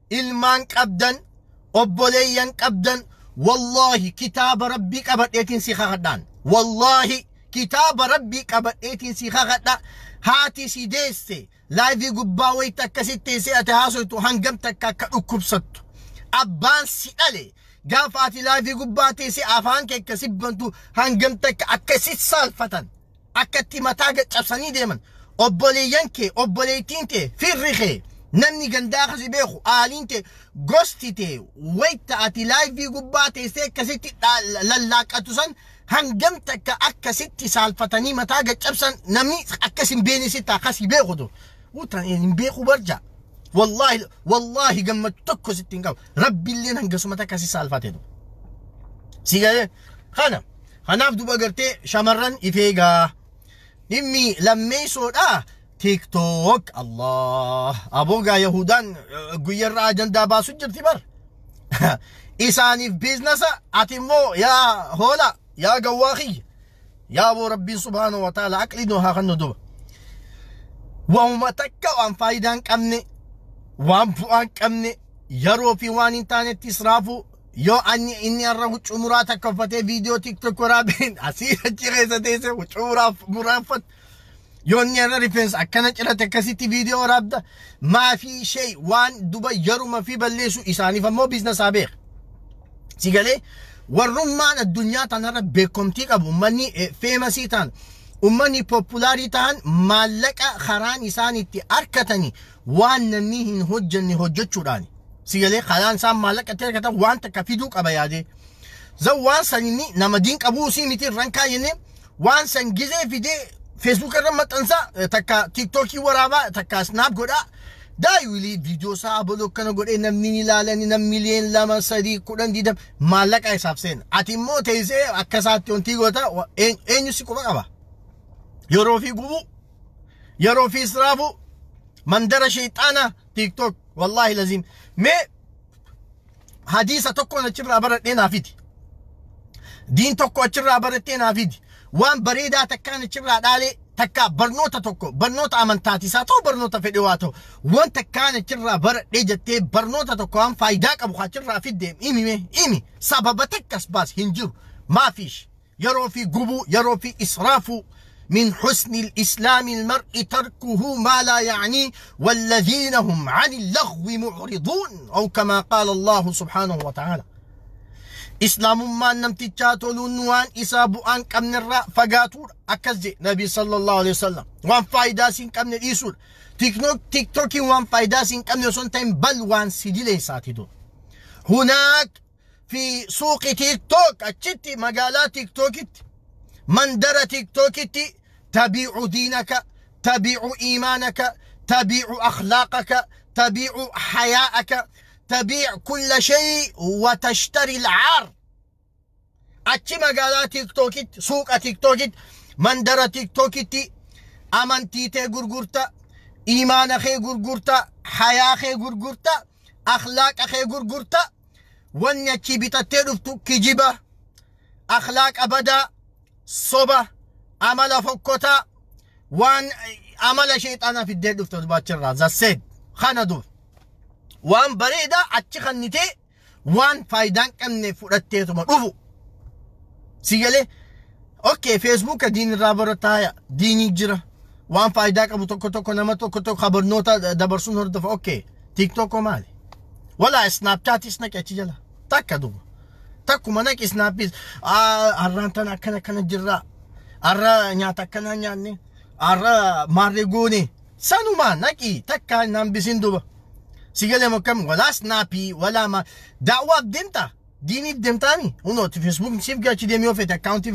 ilmaan qabdan obboleeyyan qabdan wallaahi kitaaba rabbii qabadheetiin si kakadhaan wallaahi kitaaba rabbii qabadheetiin si kakadha haati si deesse live gubbaa wayita akkasitti teessee ati haasoytu hangam takka akka dhukkubsattu abbaan si dhale gaafa ati live gubbaa teessee afaan kee akkasi bantu hangam takka akkasi saalfatan akkatti mataa cabsanii deeman obboleeyyan kee obboleettiin tee firri kee namni gandaa kasi beeku aaliin tee gosti tee wayita ati live gubbaa teessee akkasitti lallaaqatu san hangam takka akkasitti saalfatanii mataa gaccabsan namni akkas hin beekne sitti akkasii beeku dur utan hin beeku barja wallaahi wallaahi gammachuu tokko sitti hin qabu rabbiilleen hangasuma takka si saalfate dur si galee kana kanaaf duba gartee shamarran ifeegaa Dhimmi lammeessoodha. TikTok Allah aboogaa Yahudaan guyyarra ajandaa baasu jirti bar. Isaaniif business ati immoo yaa hoola yaa gawwaa kiyya. Yaa aboo Rabbiin subhaanahu wa ta'ala aqlii nu haa kennu duba. Waanuma takka waan faayidaa hin qabne, waan bu'aa hin qabne, yeroo fi waan hin taanetti israafu. Yoo ani inni har'a huccuu muraa takka uffatee viidiyoo TikTok waraabeen asii achi keessa teessee huccuu muraaffattu. Yoo inni har'a rifeensa akkana cirate akkasitti viidiyoo waraabda. Maafii ishee waan duba yeruma fi balleessu isaaniif ammoo business beeka. Si galee warrummaan addunyaa tanarra beekamtii qabu, uummanni famous ta'an, uummanni popular ta'an, maallaqa karaan isaan itti argatanii waan namni hin hojjenne hojjechuudhaani. Si galee karaan isaan maallaqa itti argatan waan takka fiduu qaba yaadee. Zan waan san inni nama diin qabuu sii miti irraan kaayyenne, waan san gizee fidee Facebook irra maxxansaa, takka TikTokii waraabaa, takka Snap godhaa. Daayilii viidiyoo isaa abaluu akkana godhee namni ni ilaalani, nam miliyoon 2, 3, 10, 20 maallaqa isaaf seena. Ati immoo teessee akka isaatti wanti goota eenyu si quba qaba? Yeroo fi gubuu, yeroo fi israafu, mandara sheexaana TikTok wallaahi laziim. Mee hadiisa tokkoon achirraa baradhee naa fidi. Diin tokko achirraa barattee naa fidi. Waan bareedaa takkaan achirraa dhaalee, takka barnoota tokko, barnoota amantaatis haa ta'u, barnoota fedhe waa ta'u, waan takkaan achirraa baradhee jettee barnoota tokko waan faayidaa qabu achirraa fidde himi, mee himi. Sababa takkas baas hin jiru. Maafiish yeroo fi gubuu, yeroo fi israafuu. من حسن الإسلام المرء تركه ما لا يعنيه والذين هم عن اللغو معرضون، أو كما قال الله سبحانه وتعالى. Islaamummaan namtichaa toluun waan isaa bu'aan qabnerraa fagaatuudha. Akkas jedhe Nabi sallallahu alaihi wasallam. Waan faayidaa siin qabne dhiisuudha. TikTokiin waan faayidaa siin qabne osoo hin ta'in bal waan si dileessaati dura. هناك في سوق تيك توك, achitti magaalaa TikTokitti, mandara TikTokitti, تبيع دينك، تبيع إيمانك، تبيع أخلاقك، تبيع حياءك، تبيع كل شيء وتشتري العار. Achi magaalaa TikTokitti, suuqa TikTokitti, mandara TikTokitti amantii tee gurgurta, iimaana kee gurgurta, hayaa kee gurgurta, akhlaaqa kee gurgurta. Wanni achii bitattee dhuftu kijiba, akhlaaqa badaa, soba, amala fokkotaa, waan amala sheexanaa fiddee dhuftu dubaachirraa zasseed kana dur. Waan bareedaa achi kannitee waan faayidaa hin qabne fudhatteetuma dhufu. Si galee okay, Facebooka diin irraa barataaya, diinii jira, waan faayidaa qabu tokko tokko, nama tokko tokko barnoota dabarsuun hordofa, okay. TikTok maali? Wala Snapchatis naqi achi jala takka duba takkuma naqi. Snapis har'aan tana akkana akkana jirra, har'a nyaata akkana nyaanne, har'a maarree goone, sanuma naqi takka naan bisin duba. Si galee mokkam wala Snapii wala ma daawwaaf deemta, diiniif deemtaani hunooti. Facebook siif gachi deemi, yoo fete accountii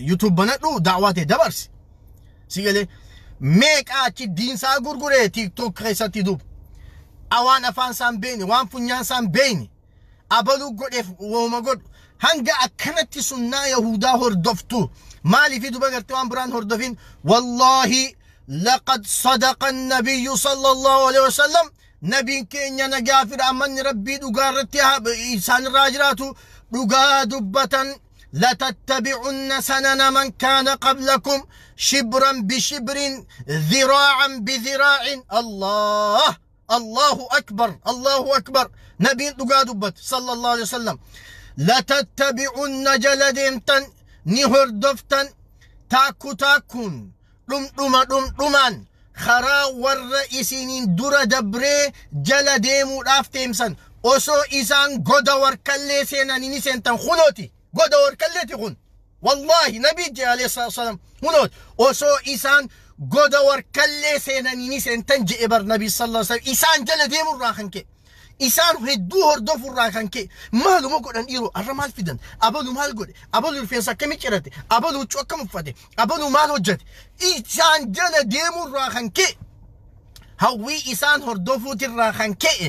YouTube banadhu, daawwaa ta'e dabarsi. Si galee meeqa achi diinsaa gurguree TikTok keessatti duba? Awaan afaan isaan beekne, waan funyaan isaan beekne, abaluu godheef wooma godhu hanga akkanatti sunnaa Yahudaa hordoftu maaliif duba gartee waan biraan hordofin? Wallaahi لقد صدق النبي صلى الله عليه وسلم. Nabiin keenya nagaa fi rahmanni Rabbii dhugaa irratti isaan irraa jiraatu dhugaa dubbatan. لتتبعن سنن من كان قبلكم شبرا بشبر، ذراعا بذراع. الله الله أكبر، الله أكبر. نبي دبت صلى الله عليه وسلم. لتتبعن jala deemtan, ni hordoftan, taakku taakkuun, dhumdhuma dhumdhumaan, karaa warra isiniin dura dabree jala deemuudhaaf deemsan. Osoo isaan goda warkallee seenanii ni seentan. Kunooti goda warkalleeti kun, wallaahi nabii jee alayhi salaatu wasalaam. Kunooti osoo isaan goda warkallee seenanii ni seentan je'e bar nabii sallallahu alaihi wasallam. Isaan jala deemurraa kan ka'e, isaan hedduu hordofurraa kan ka'e, maaluma godhan dhiiroo, har'a maal fidan, abalu maal godhe, abalu rifeensa akkamii cirate, abalu huccuu akkam uffate, abalu maal hojjete, isaan jala deemurraa kan ka'e, hawwii isaan hordofuutirraa kan ka'e,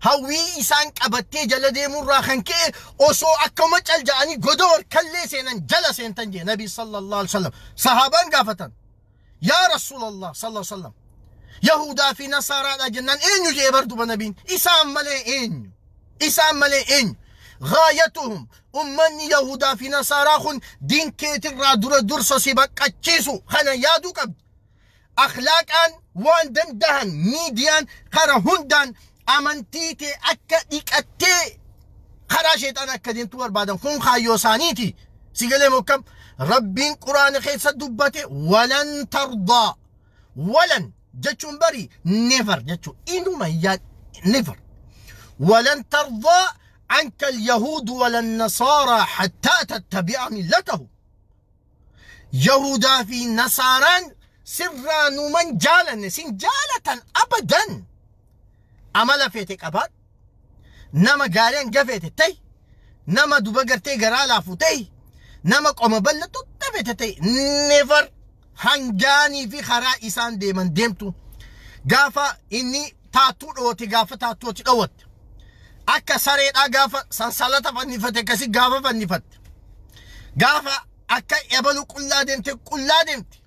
hawwii isaan qabattee jala deemurraa kan ka'e, osoo akkuma cal ja'anii goda warkallee seenan jala seentan jee nabi sallallahu alaihi wasallam. Sahaabaan gaafatan. Yaa Rasuulallah sallallahu alaihi wasallam. Yahudaa fi Nasaaraadha jennaan eenyu jee bar duba nabiin? Isaan malee eenyu? Isaan malee eenyu? Gaayatuhum ummanni Yahudaa fi Nasaaraa kun diin keetirraa dura dursa si baqqachiisu kana yaaduu qabdi. Akhlaaqaan waan dandahan miidiyaan kara hundaan amantii tee akka dhiqattee karaa sheexaan akka deemtu barbaadan kun kaayyoo isaaniiti. Si galee mokkam Rabbiin quraana keessa dubbate walan tardaa walan jechuun bari never jechuun inuma yaa never walan tardaa anka alyahuudu walan nasaaraa hattaa tattabi'a millatahu. Yahudaa fi Nasaaraan sirraa numan jaalanne sin jaalatan abadan. Amala feete qabaadhu. Nama gaarii hanga feete ta'i. Nama duba gartee garaa laafu ta'i. Nama qoma bal'atu feete ta'i. Never hangaanii fi karaa isaan deeman deemtu. Gaafa inni taattuu dhawate gaafa taattuutti dhawatte. Akka sareedhaa gaafa sansalata fannifate akkasii gaafa fannifatte. Gaafa akka ebalu qullaa deemte qullaa deemte.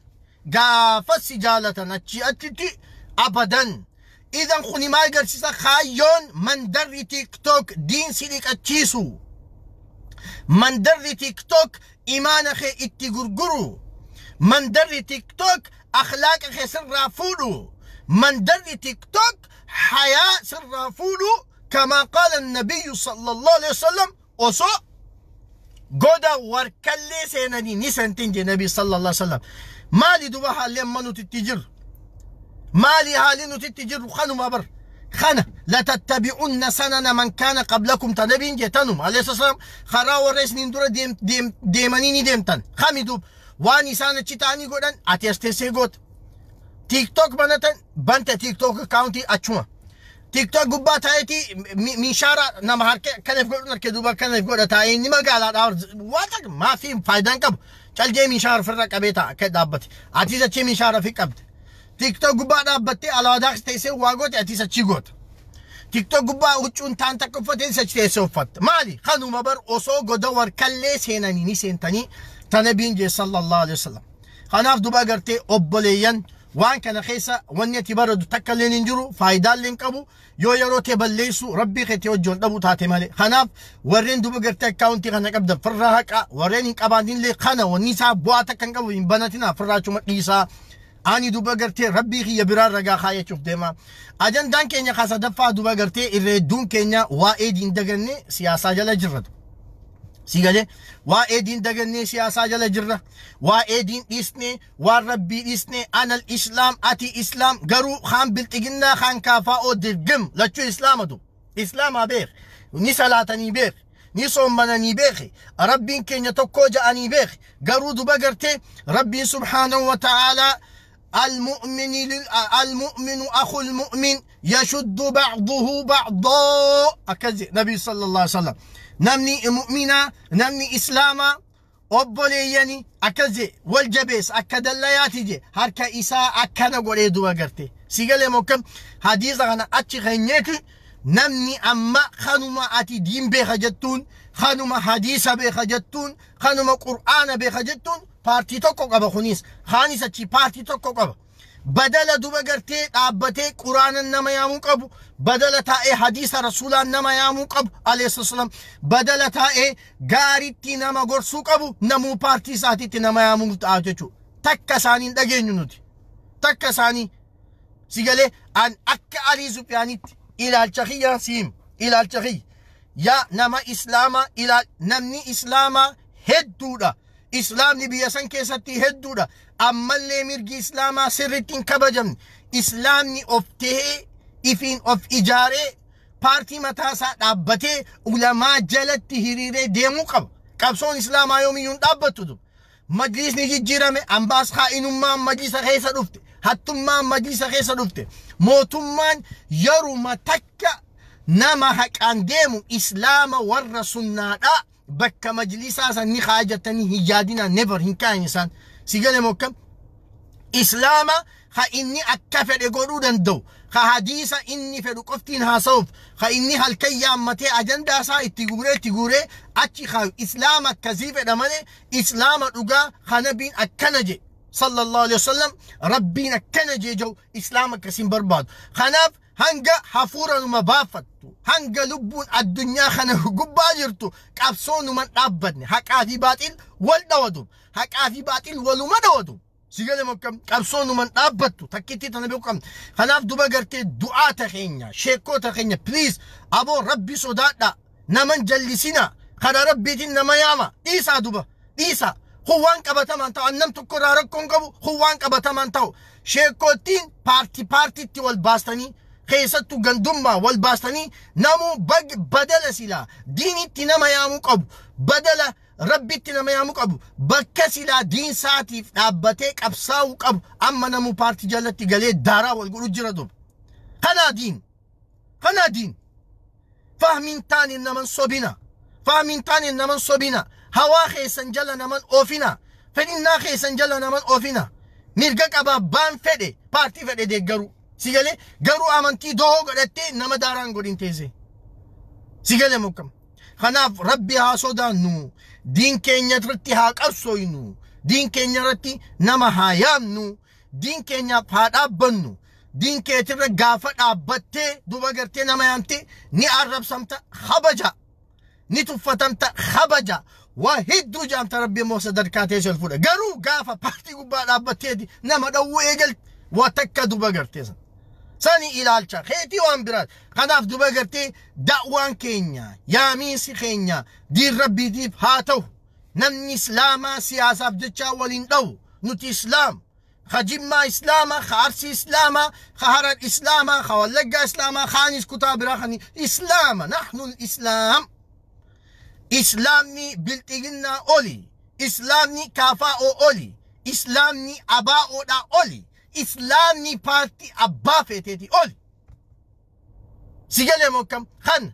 Gaafa si jaalatan achi achitti abadan. Idan kuni maal agarsiisa? Kaayyoon mandarri TikTok diin si dhiqachiisu. Mandarri TikTok imaana kee itti gurguru. Mandarri TikTok akhlaaqa kee sirraa fuudhu. Mandarri TikTok hayaa sirraa fuudhu. Kamaa qaala nabiyyu sallallahu alaihi wasallam osoo goda warkallee seenanii ni seentin jee nabi sallallahu alaihi wasallam. Maali duba haalli amma nuti itti jirru? Maali haalli nuti itti jirru kanuma bar. Kana latattabi'unna sanana man kaana qablakum ta nabiin jee tanuma alayhi salaam karaa warra isiniin dura deemanii ni deemtan. Kami duub waan isaan achi ta'anii godhan ati as teessee goota. TikTok banatan bante TikTok akkaawuntii achuma. TikTok gubbaa taa'eeti miishaara nama harka kanaaf godhuun harka duuba kanaaf godha taa'ee inni magaalaadhaa waan takka maafii faayidaan qabu. Caljee miishaara ofirra qabee taa'a akka dhaabbate. Atis achii miishaara ofii qabde. TikTok gubbaa dhaabbattee alaadaa teessee waa goote atis achii goota. TikTok gubbaa huccuun taan takka uffatee achi teessee uffatte. Maali? Kanuma bar osoo goda warkallee seenanii ni seentanii tana biin jee sallallahu alaihi wasallam. Kanaaf duba gartee obboleeyyan waan kana keessa wanni ati baradu takka illee hin jiru faayidaan illee hin qabu yoo yeroo tee balleessu rabbii keetii wajjin dhabu taate malee. Kanaaf warreen duba gartee akkaawuntii kana qabdan firraa haqa warreen hin qabaatinillee kana wanni isaa bu'aa takka hin qabu hin banatinaa firraa achuma dhiisaa. Ani duba gartee rabbii kiyya biraan ragaa kaayachuuf deema. Ajandaan keenya ka sadaffaa duba gartee irra hedduun keenya waa'ee diin dagannee siyaasaa jala jirra. Si galee waa'ee diin dagannee siyaasaa jala jirra. Waa'ee diin dhiisnee waan rabbii dhiisnee anal islaam ati islaam garuu kaan bilxiginnaa kaan kaafaa'oo dirgim lachuu islaamatu. Islaamaa beek ni salaatanii beek ni soommananii beek rabbiin keenya tokkoo ja'anii beek garuu duba gartee rabbiin subhaanahu wa ta'aalaa المؤمن المؤمن أخو المؤمن يشد بعضه بعضا أكزي نبي صلى الله عليه وسلم نمني مؤمنا نمني إسلاما obboleeyyani akkas jee wal jabeessa akka dallayaati jee harka isaa akkana godhee duba garte si galee mokkam hadiisa kana achi keenyeeti namni amma kanuma ati diin beeka jettuun kanuma hadiisa beeka jettuun kanuma qur'aana beeka jettuun paartii tokko qaba kunis kaanis achi paartii tokko qaba. Badala duba gartee dhaabbatee quraanan nama yaamuu qabu badala taa'ee hadiisa rasuulaan nama yaamuu qabu alayhi salaam badala taa'ee gaaritti nama gorsuu qabu namuu paartii isaatiitti nama yaamuu ta'a jechuudha. Takka isaanii hin dhageenyu nuti. Takka isaanii si galee an akka Alii Sufyaanitti ilaalcha kiyya siim ilaalcha kiyya yaa nama islaamaa ilaal namni islaamaa hedduudha. Islaamni biyya san keessatti hedduudha. Ammallee mirgi islaamaa sirriitti hin kabajamne. Islaamni of tahee ifiin of ijaaree paartii mataa isaa dhaabbatee ulamaa jalatti hiriiree deemuu qaba. Qabsoon islaamaa yoomiyyuu hin dhaabbattu. Majlisni jijjiirame ambaas kaa'inummaan majlisa keessa dhufte. Hattummaan majlisa keessa dhufte. Mootummaan yeruma takka nama haqaan deemu islaama warra sunnaadhaa. Bakka majlisaa san ni kaayatanii hin yaadina never hin kaayin isaan. Si gale mokkam islaama ha inni akka fedhe godhuu danda'u ha hadiisa inni fedhu qoftiin haasa'uuf ha inni halkan yaammatee ajandaa isaa itti guuree achi kaayu islaama akkasii fedha malee islaama dhugaa ha nabiin akkana jedhe. Sallallahu alaihi wasallam Rabbiin akkana jeeja'u Islaama akkasiin barbaadu. Kanaaf hanga hafuura numa baafattu, hanga lubbuun addunyaa kana gubbaa jirtu, qabsoo numan dhaabbanne. Haqaa fi baaxil wal dhawatu, haqaa fi baaxil waluma dhawatu. Sigale mokkam qabsoo numan dhaabbattu takkitti tana beeku qabna. Kanaaf duba gartee du'aata keenya, sheekota keenya, please aboo, Rabbi sodaadha, naman jallisina, karaa Rabbiitiin nama yaama. Dhiisaa, duba dhiisaa. Kun waan qabatamaan ta'u, annam tokko irraa rakkoon qabu. Kun waan qabatamaan ta'u, sheekottiin paartii paartiitti wal baastanii, keessattuu gandummaa wal baastanii, namuu badala silaa diinitti nama yaamuu qabu, badala Rabbitti nama yaamuu qabu, bakka silaa diinsaatiif dhaabbatee qabsaa'uu qabu, amma namuu paartii jalatti galee daaraa wal godhu jira duba. Kanaa diin, kanaa diin. Fahmiin taane naman sobina, fahmiin taane naman sobina, hawaa keessan jala naman oofina, fedhinnaa keessan jala naman oofina. Mirga qaba abbaan fedhe paartii fedhe deeggaru, si galee? Garuu amantii dohoo godhattee nama daaraan godhin teesse, si galee mukkam? Kanaaf Rabbi haa sodaannu, diin keenya irratti haa qabsooynu, diin keenya irratti nama haa yaamnu, diin keenyaaf haa dhaabbannu. Diin keetirra gaafa dhaabbattee duba gartee nama yaamte, ni arrabsamta, kabaja, ni tuffatamta, kabaja, waa hedduu jaamta. Rabbi immoo sadarkaa teesse ol fuudha. Garuu gaafa paartii gubbaa dhaabbatteeti nama dhawwuu eegalte, waa takka duba gartee san sani ilaalcha keetii waan biraat. Kanaaf duba gartee da'waan keenya, yaamiinsi keenya diin Rabbiitiif haa ta'u. Namni Islaamaa siyaasaaf jechaa waliin dha'u. Nuti Islaam, ka Jimmaa Islaama, ka Arsii Islaama, ka Harar Islaama, ka Wallaggaa Islaama, kaanis kutaa biraa kan Islaama. Nahnu Islaam. Islaamni Bilxiginnaa oli, Islaamni kaafaa'oo oli, Islaamni abaa'oodhaa oli, Islaamni paartii abbaa feeteetii oli. Si galee mokkam? Kan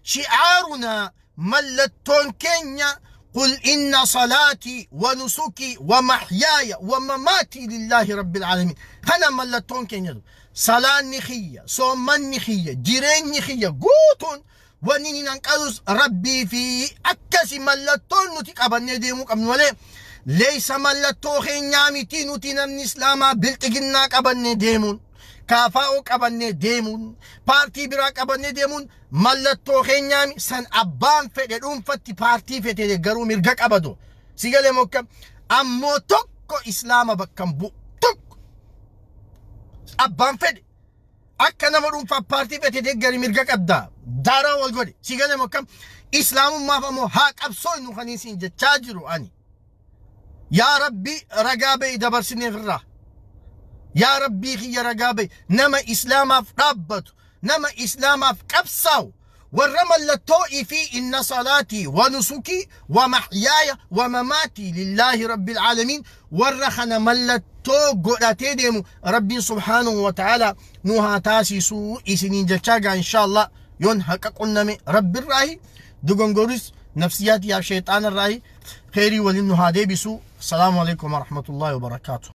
shi'aarunaa, mallattoon keenya, قل إن صلاتي ونسكي ومحياي ومماتي لله رب العالمين. kana mallattoon keenya. Salaanni kiyya, soommanni kiyya, jireenyi kiyya guutuun, wanni ni hanqalus Rabbii fi akkasi mallattoon nuti qabannee deemuu qabnu malee, leeysa mallattoo keenyaa miti. Nuti namni Islaamaa Bilxiginnaa qabannee deemuun, kaafaa'oo qabannee deemuun, paartii biraa qabannee deemuun mallattoo keenyaa. San abbaan fedhe dhuunfatti paartii fedhe garuu mirga qabatu, si galee mokka? Ammoo tokko Islaama bakka hin bu'u. Tokko abbaan fedhe akka nama dhuunfaa paartii fedhe deeggari, mirga qabda, daaraa wal godhe, si galee mokka? Islaamummaaf ammoo haa qabsoo nu kan isin jechaa jiru ani. Yaa Rabbi, ragaa ba'i dabarsineef irraa. Yaa Rabbii kiyya, ragaa ba'i. Nama Islaamaaf dhaabbatu, nama Islaamaaf qabsaa'u, warra mallattoo ifii إن صلاتي ونسكي ومحياي ومماتي لله رب العالمين, warra kana mallattoo godhatee deemu Rabbiin subhaanahu wa ta'ala nu haa taasisuu isiniin jechaa gaa. Insha Allah, yoon haqa qunname Rabbirraahi, dogongoris nafsiyaati yaa sheexaanarraahi. Kheyrii waliin nu haa deebisu. السلام عليكم ورحمة الله وبركاته.